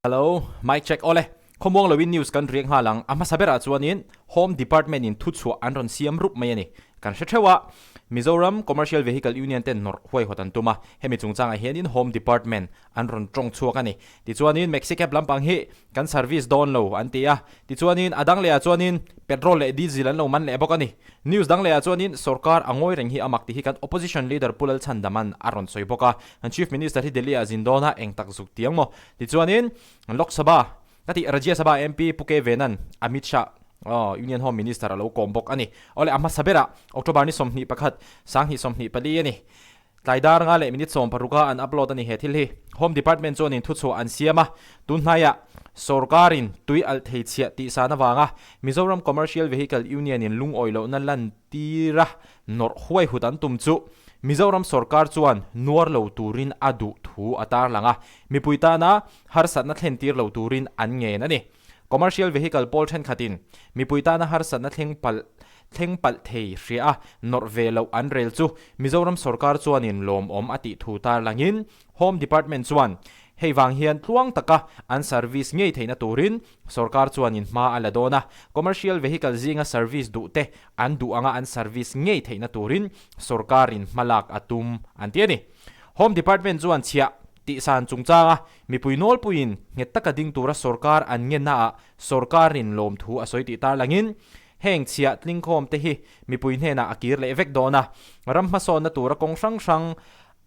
Hello, mic check awle. Khawmuang loin news kan riak nghal ang. A hmasa berah chuanin Home Department in thuchhuah an rawn siam rup mai a ni. Kan hre theuh a, Mizoram Commercial Vehicle Union ten nawrh huaihawt an tum a, hemi chungchangah hianin Home Department an rawn tawng chhuak a ni. Tichuanin Maxicab lampang hi kan service dawn lo an ti a, tichuanin a dang lehah chuanin petrol leh diesel an lo man leh bawk a ni. News dang lehah chuanin sorkar a ngawi reng hi a mak tih hi kan Opposition Leader Pu Lalchhandama'n a rawn sawi bawk a, kan Chief Minister hi Delhi ah zin dawn a, eng tak zuk tiang maw? Tichuanin Lok Sabha ka tih Rajya Sabha MP Pu K Venan Amit Shah aw Union Home Minister a lo kawm bawk a ni. Awle a hmasa berah October ni 21, 2024 a ni. Tlai dar nga leh minute 16 a an upload a ni he thil hi. Home Department chuanin thuchhuah an siam a, tun hnaiah sorkarin tui alh thei chhiah tih san avanga Mizoram Commercial Vehicle Union in lungawi lohna lantira nawrh huaihut an tum chu Mizoram sorkar chuan nuar lo turin a duh thu a tarlang a, mipui tana harsatna thlen tir lo turin an ngen a ni. Commercial vehicle pawl thenkhatin mipui tana harsatna thleng palh thleng palh thei hria a nawrh ve loh an rel chu Mizoram sorkar chuanin lawmawm a tih thu tarlangin Home Department chuan hei vang hian tluang taka an service ngei theihna turin sorkar chuanin hma a la dawn a, commercial vehicle zinga service duh te an duh anga an service ngei theihna turin sorkarin hmalak a tum an ti a ni. Home Department chuan chhiah tihsan chungchanga mipui nawlpuiin nghet taka ding tura sorkar an ngennaah sorkarin lawmthu a sawi tih tarlangin heng chhiah tlingkhawm te hi mipui hnenah a kir leh vek dawn a, ram hmasawnna tura kawng hrang hrang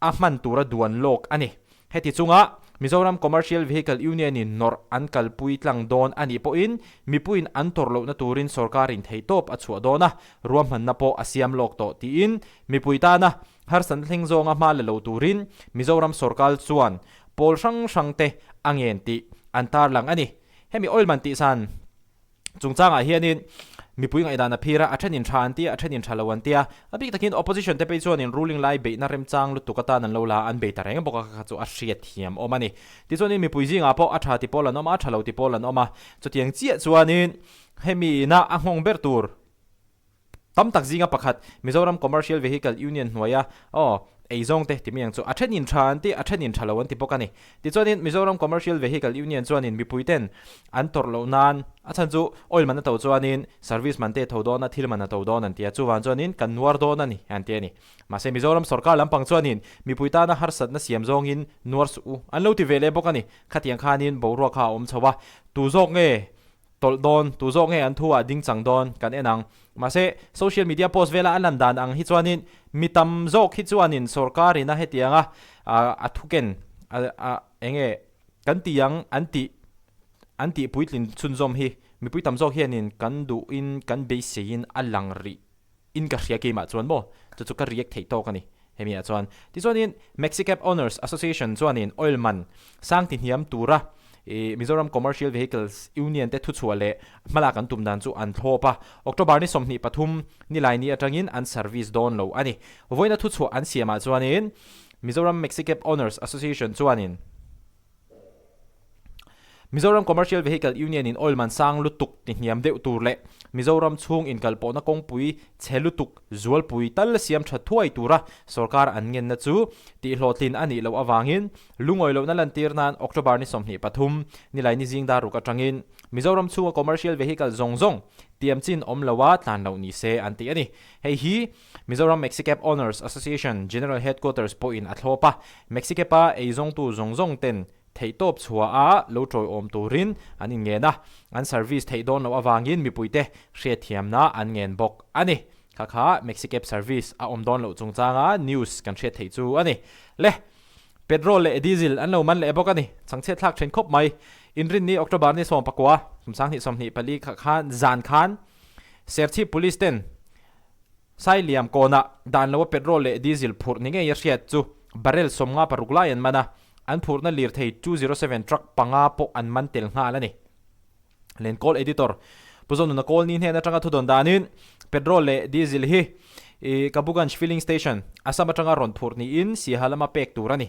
a hman tura duan lawk a ni. Heti chunga Mizoram Commercial Vehicle Union-in nawrh an kalpui tlang dawn a nih pawhin mipuiin an tawrh lohna turin sorkarin theihtawp a chhuah dawn a, ruahmanna pawh a siam lawk tawh tiin mipui tana harsatna thleng zawnga hma la lo turin Mizoram sorkar chuan pawl hrang hrangte a ngen tih an tarlang a ni. Hemi oil man tihsan Chungchangah hianin mipui ngaihdan a phir a, a thenin tha an tia, a thenin tha lo an tia. A bik takin opposition te phei chuanin ruling lai beihna remchang lutuk atan an lo la a, an bei ta reng bawk a, kha kha chu a hriatthiam awm a ni. Tichuanin mipui zingah pawh a tha ti pawl an awm a, a tha lo ti pawl an awm a. Chutiang chiah chuanin hemi ina a nghawng ber tur Tam tak zinga pakhat, Mizoram Commercial Vehicle Union hnuaia aw eizawng te timi ang chu a then in tha an ti, a then in tha lo an ti bawk a ni. Tichuanin Mizoram Commercial Vehicle Union chuanin mipuiten an tawrh loh nan a chhan chu oil man a to chuanin service man te a tho dawn a, thil man a to dawn an ti a, chuvang chuanin kan nuar dawn a ni an ti a ni. Mahse Mizoram sorkar lampang chuanin mipui tana harsatna siam zawngin nuar suh u an lo ti ve leh bawk a ni. Khatiang khanin boruak kha a awm chho a, tu zawk nge Tawlh dawn, tu zawk nge an thu ah ding chang dawn kan en ang. Mahse, social media post vela an lan dan ang hi chuanin mi tam zawk hi chuanin sorkar ina hetianga a thuken a enge kan ti ang an tih an tih puitlin chhunzawm hi mipui tam zawk hianin kan duhin kan beiseiin a lang rih in ka hria keimah chuan maw chu chu ka react theih tawk a ni hemi ah chuan. Tichuanin Maxicab Owners Association chuanin oil man sang ti hniam tura ih Mizoram Commercial Vehicles Union te thuchhuah leh hmalak an tum dan chu an thlawp a, October ni 23 Nilaini atangin an service dawn lo a ni. Vawiina thuchhuah an siamah chuanin Mizoram Maxicab Owners Association chuanin Mizoram Commercial Vehicle Union in oil man sang lutuk ti hniam deuh tur leh Mizoram chhung inkalpawhna kawngpui chhe lutuk zualpui tal siam tha thuai tura sorkar an ngenna chu tihhlawhtlin a nih loh avangin lungawi lohna lantir nan October ni 23 Nilaini zing dar ruk atangin Mizoram chhunga commercial vehicle zawng zawng tiam chin awm loa tlan loh ni se an ti a ni. Hei hi Mizoram Maxicab Owners Association General Headquarters pawhin a thlawp a, Maxicab-a eizawngtu zawng zawng ten theihtawp chhuaha lo tawiawm turin an inngen a, an service theih dawn loh avangin mipuite hriatthiamna an ngen bawk a ni. Kha kha Maxicab service a awm dawn loh chungchanga news kan hriat theih chu a ni. Le, petrol leh diesel an lo man leh bawk a ni. Chhangchhiat thlak thin khawp mai. Inrinni October ni 19, 2024 kha khan zan khan Serchhip Police ten Sailiam kawnah dan loa petrol leh diesel phurh ni ngei a hriat chu barrel 56 lai an man a, an phurhna lirthei 207 truck panga pawh an man tel nghal a ni. Lenkawl Editor Pu Zonuna Kawlni hnen atanga thudawn danin petrol leh diesel hi I Kabuganj Filling Station, Assam atanga rawn phurh niin Siaha lama pek tur a ni.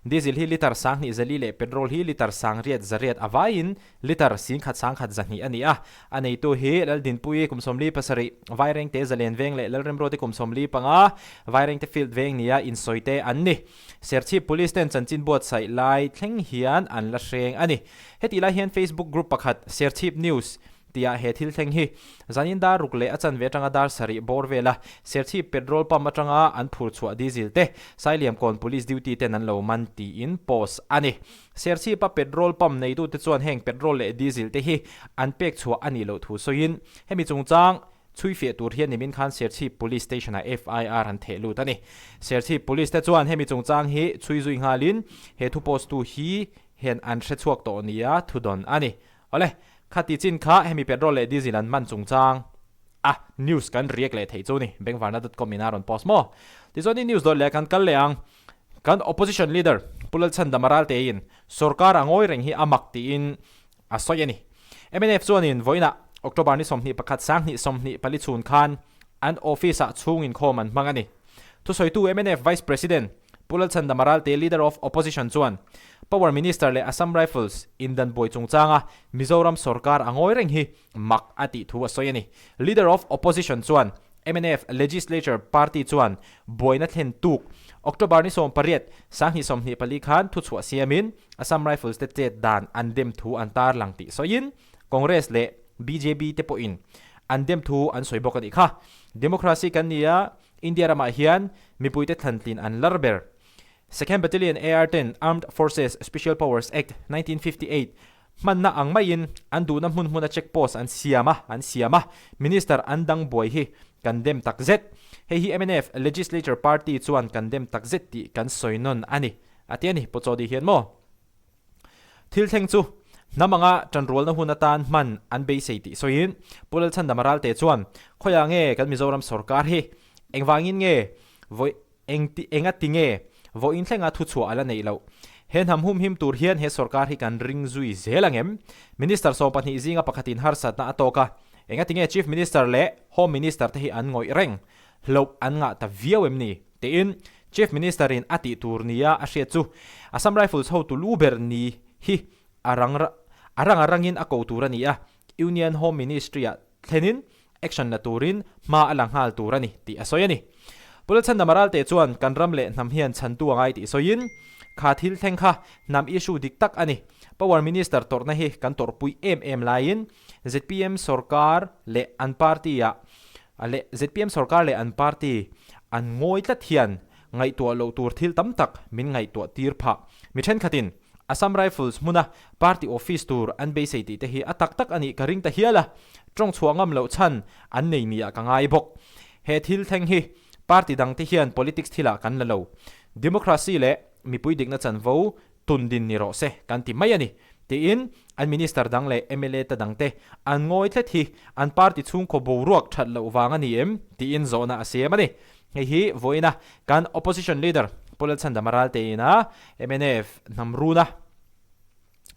Diesel hi litre 2000 zali leh petrol hi litre 800 zariat a vaiin litre 10,000 10,000 zahnih a ni a. A neitu hi Laldinpuii kum 47, Vairengte Zalen Veng leh Lalremruati kum 45, Vairengte Field Veng nia insawite an ni. Serchhip Police ten chanchin buatsaih lai thleng hian an la hreng a ni. Hetih lai hian Facebook group pakhat Serchhip News Tia he thil thleng hi zanin dar ruk leh a chanve atanga dar sarih bawr vela Serchhip petrol pump atanga an phur chhuah diesel te Sailiamkawn police duty ten an lo man tiin post a ni. Serchhip a petrol pump neitute chuan heng petrol leh diesel te hi an pek chhuah a nih loh thu sawiin hemi chungchang chhuifiah tur hian nimin khan Serchhip Police Station ah FIR an theh lut a ni. Serchhip Police te chuan hemi chungchang hi chhui zui nghalin he thu post tu hi hian an hrechhuak tawh nia thudawn a ni. Awle, khati chin kha hemi petrol leh diesel an hman chungchang a news kan react leh theih chu ni, bengvarna dot com in a rawn post maw? Tichuan i news dawt leh kan kal leh ang, kan opposition leader Pu Lalchhandama Ralteiin sorkar a ngawi reng hi a mak tiin a sawi a ni. Mnf chuanin vawiinah October ni 21 2024 chhun khan an office ah chhung inkhawm an hmang a ni. Thusawitu mnf Vice President Pu Lalchhandama Ralte Leader of Opposition chuan Power Minister leh Assam Rifles indan buai chungchanga Mizoram sorkar a ngawi reng hi mak a tih thu a sawi a ni. Leader of Opposition chuan mnf Legislature Party chuan buaina thlen tuk October ni 18, 2024 khan thuchhuah siamin Assam Rifles te chet dan an dem thu an tarlang tih sawiin Congress leh bjp te pawhin an dem thu an sawi bawk a nih kha. Democracy kan ni a, India ramah hian mipuite thlantlin an lar ber. Second Battalion AR ten Armed Forces Special Powers Act 1958 hmanna ang maiin an duhna hmun hmuna check post an siam a, an siam a, Minister an dang buai hi kan dem tak zet. Hei hi mnf Legislature Party chuan kan dem tak zet tih kan sawi nawn a ni, a ti a ni, Pu Chawdi hian maw? Thil thleng chu hnam anga ṭanrualna hun atan hman an beisei tih sawiin Pu Lalchhandama Ralte chuan, Khawiah nge kan Mizoram sorkar hi? Engvangin nge vawi engti enga ti nge vawiin thlenga thuchhuah a la neih loh? He hnam humhim tur hian he sorkar hi kan ring zui zel ang em? Minister 12 zinga pakhatin harsatna a tawk a, enga ti nge Chief Minister leh Home Minister te hi an ngawih reng? Hloh an ngah ta viau em ni? Tiin Chief Minister in a tih tur nia a hriat chu Assam Rifles hotu lu ber ni hi a rang a rang a rangin a ko tur a ni a, Union Home Ministry ah thlenin action la turin hma a la nghal tur a ni tih a sawi a ni. Pu Lalchhandama Ralte chuan kan ram leh hnam hian chhantu a ngai tih sawiin, Kha thil thleng kha hnam issue dik tak a ni. Power Minister tawrhna hi kan tawrhpui em em laiin zpm sorkar leh an party ah leh zpm sorkar leh an party an ngawi tlat hian ngaihtuah loh tur thil tam tak min ngaihtuah tir phah. Mi thenkhatin Assam Rifles hmuna party office tur an beisei tih te hi a tak tak a nih ka ring ta hial a, tawng chhuah ngam loh chhan an nei niah ka ngai bawk. He thil thleng hi party dang te hian politics thilah kan la lo. Democracy leh mipui dikna chanvo tun din ni rawh se kan ti mai a ni, tiin an minister dang leh mla te dangte an ngawi tlet hi an party chhungkaw boruak that loh vang a ni em tiin zawhna a siam a ni. Hei hi vawiina kan opposition leader Pu Lalchhandama Ralteina mnf hnam runa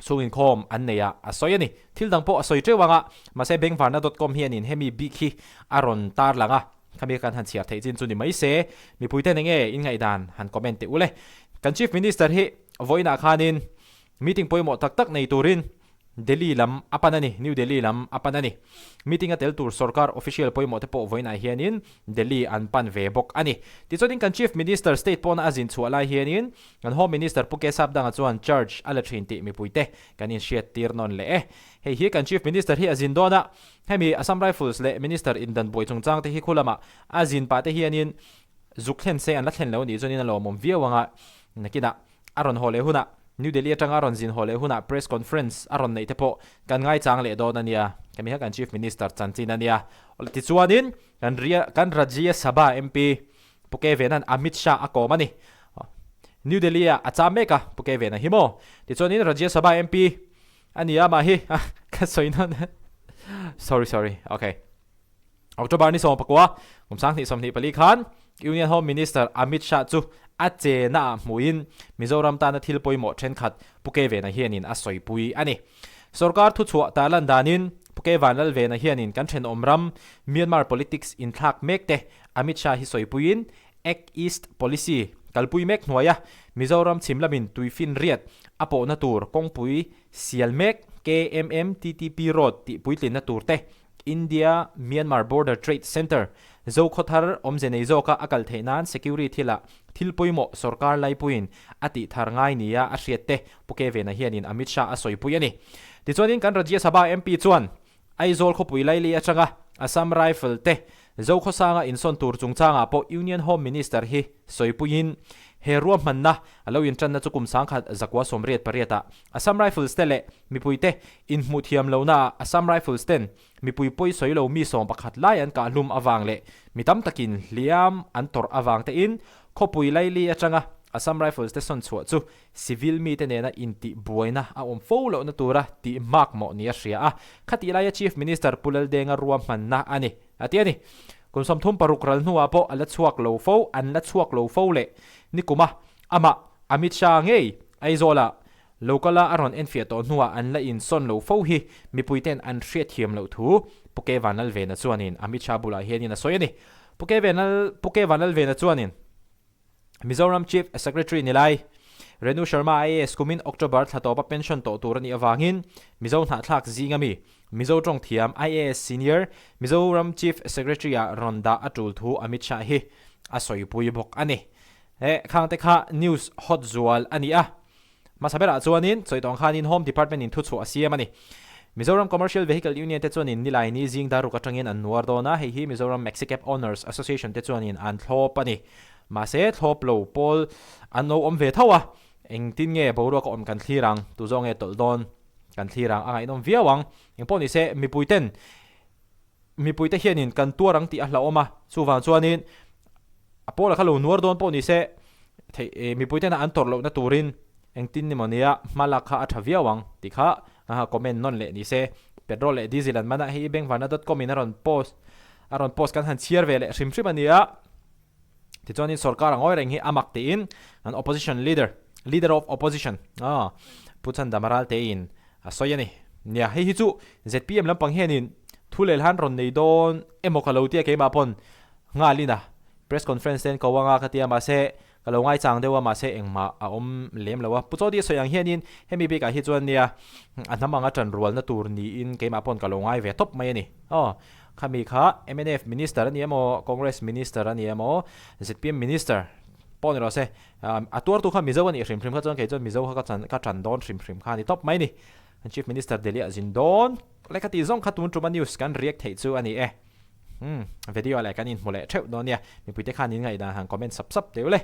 chhung inkhawm an nei a a sawi a ni. Thil dang pawh a sawi teuh ang a, mahse bengvarna dot com hianin hemi bik hi a rawn tarlang a. Khami kan han chhiar theih chin chu ni mai se, mipuiten enge in ngaihdan han comment teh ule. Kan Chief Minister hi vawiinah khanin meeting pawimawh tak tak nei turin Delhi lam a pan a ni, New Delhi lam a pan a ni. Meeting a tel tur sorkar official pawimawh te pawh vawiinah hianin Delhi an pan ve bawk a ni. Tichuanin kan Chief Minister state pawna a zin chhuah lai hianin kan Home Minister Pu Kesap Danga chuan charge a la thin tih mipuite kan inhriat tir nawn leh e. Hei hi kan Chief Minister hi a zin dawn a, Hemi Assam Rifles leh Minister indan buai chungchang te hi khu lamah a zin pah te hianin zuk thlen se an la thlen lo nih chuanin a lawmawm viau ang a, nakinah a rawn haw leh hunah New Delhi atanga a rawn zin haw leh hunah press conference a rawn neih te pawh kan ngaichang leh dawn a nia, hemi kha kan Chief Minister chanchin a nia. Tichuanin kan Ria kan Rajya Sabha MP Pu K Venan Amit Shah a kawm a ni. New Delhi ah a cham mek a Pu K Vena hi maw. Tichuanin Rajya Sabha MP A ni a mah hi ka sawi nawn sorry sorry okay October ni 14 kum 2024 khan Union Home Minister Amit Shah chu a che na ah hmuin Mizoram tana thil pawimawh thenkhat Pu K Vena hianin a sawipui a ni. Sorkar thuchhuah tarlan danin Pu Pu Vanlalvena hianin kan thenawm ram Myanmar politics inthlak mek te Amit Shah hi sawipuiin Act East Policy kalpui mek hnuaia Mizoram chhim lamin tuifinriat a pawhna tur kawngpui sial mek KMMTTP Road tih puitlinna tur te India Myanmar Border Trade Centre Zokhawthar awmze nei zawka a kal theih nan security thilah thil pawimawh sorkar laipuiin a tih thar ngai nia a hriat te Pu Kevena hianin Amit Shah a sawipui a ni. Tichuanin kan Rajya Sabha MP chuan Aizawl khawpui laili atanga Assam Rifle te Zokhawsanga insawn tur chungchangah pawh Union Home Minister hi sawipuiin he ruahmanna a lo intanna chu kum 1000 198 ah Assam Rifles te leh mipuite inhmuh thiam lohnaah Assam Rifles ten mipui pawi sawi lo mi 11 lai an kahhlum avang leh mi tam takin hliam an tawrh avang tein khawpui laili atanga Assam Rifles te sawn chhuah chu civil mite nena intih buaina a awm fo lohna tura tih makmawh ni a hria a, khatih laia Chief Minister Pu Laldenga ruahmanna a ni, a ti a ni. Kum 36 ral hnuah pawh a la chhuak lo fo, an la chhuak lo fo leh nikuma amah Amit Shah ngei Aizawla local-a a rawn enfiah tawh hnuah an la insawn lo fo hi mipuite'n an hriatthiam loh thu Pu K Vanlalvena chuanin Amit Shah bulah hianin a sawi a ni. Pu K Pu K Vanlalvena chuanin. Mizoram Chief Secretary ni lai, Renu Sharma IAS kumin October thla tawpa pension tawh tur a nih avangin Mizo hnahthlak zinga mi, Mizo tawng thiam IAS Senior, Mizoram Chief Secretary ah rawn dah a tul thu Amit Shah hi a sawipui bawk a ni. He khangte kha news hot zual a ni a. Hmasa berah chuanin sawi tawng khanin Home Department in thuchhuah a siam a ni. Mizoram Commercial Vehicle Union te chuanin Nilaini zing dar ruk atangin an nuar dawn a, hei hi Mizoram Maxi-Cab Owners Association te chuanin an thlawp a ni. Mahse, thlawp lo pawl an lo awm ve tho a, engtin nge boruak a awm kan thlir ang, tu zawk nge tawlh dawn kan thlir ang, a ngaihnawm viau ang. Engpawh nise, mipuiten mipuite hianin kan tuar ang tih a hlauhawm a, chuvang chuanin a pawla kha lo nuar dawn pawh nise theih mipuitena an tawrh lohna turin engtin ni maw nia hma lak kha a tha viau ang tih kha comment nawn leh nise petrol leh diesel an man a, hei bengvarna dot com in a rawn post a rawn post kan han chhiar ve leh hrim hrim a nia. Tichuanin sorkar a ngawi reng hi a mak tiin an opposition leader, leader of opposition, ah, Pu Chandama Raltein a sawi a ni. Nia, hei hi chu zpm lampang hianin thu leh hlan rawn nei dawn emaw ka lo tia keimah pawn nghalin a press conference te an ko anga ka tia mahse ka lo ngaichang deuh a mahse engmah a awm lem lo a. Pu Chawdi a sawi ang hianin hemi bikah hi chuan nia a hnam anga tanrualna tur niin keimah pawn ka lo ngai ve tawp mai a ni. Aw. Khami kha mnf Minister a ni emaw, Congress Minister a ni emaw, zpm Minister pawh ni rawh se, a tuartu kha Mizo a nih hrim hrim kha chuan kei chuan Mizo kha ka chan ka tan dawn hrim hrim kha a ni tawp mai a ni. Kan Chief Minister Delhi ah zin dawn leh ka tih zawng kha tun tuma news kan react theih chu a ni e. Umm video ah leh kan inhmu leh theuh dawn nia, mipuite khan in ngaihdan han comment sap sap teh u le.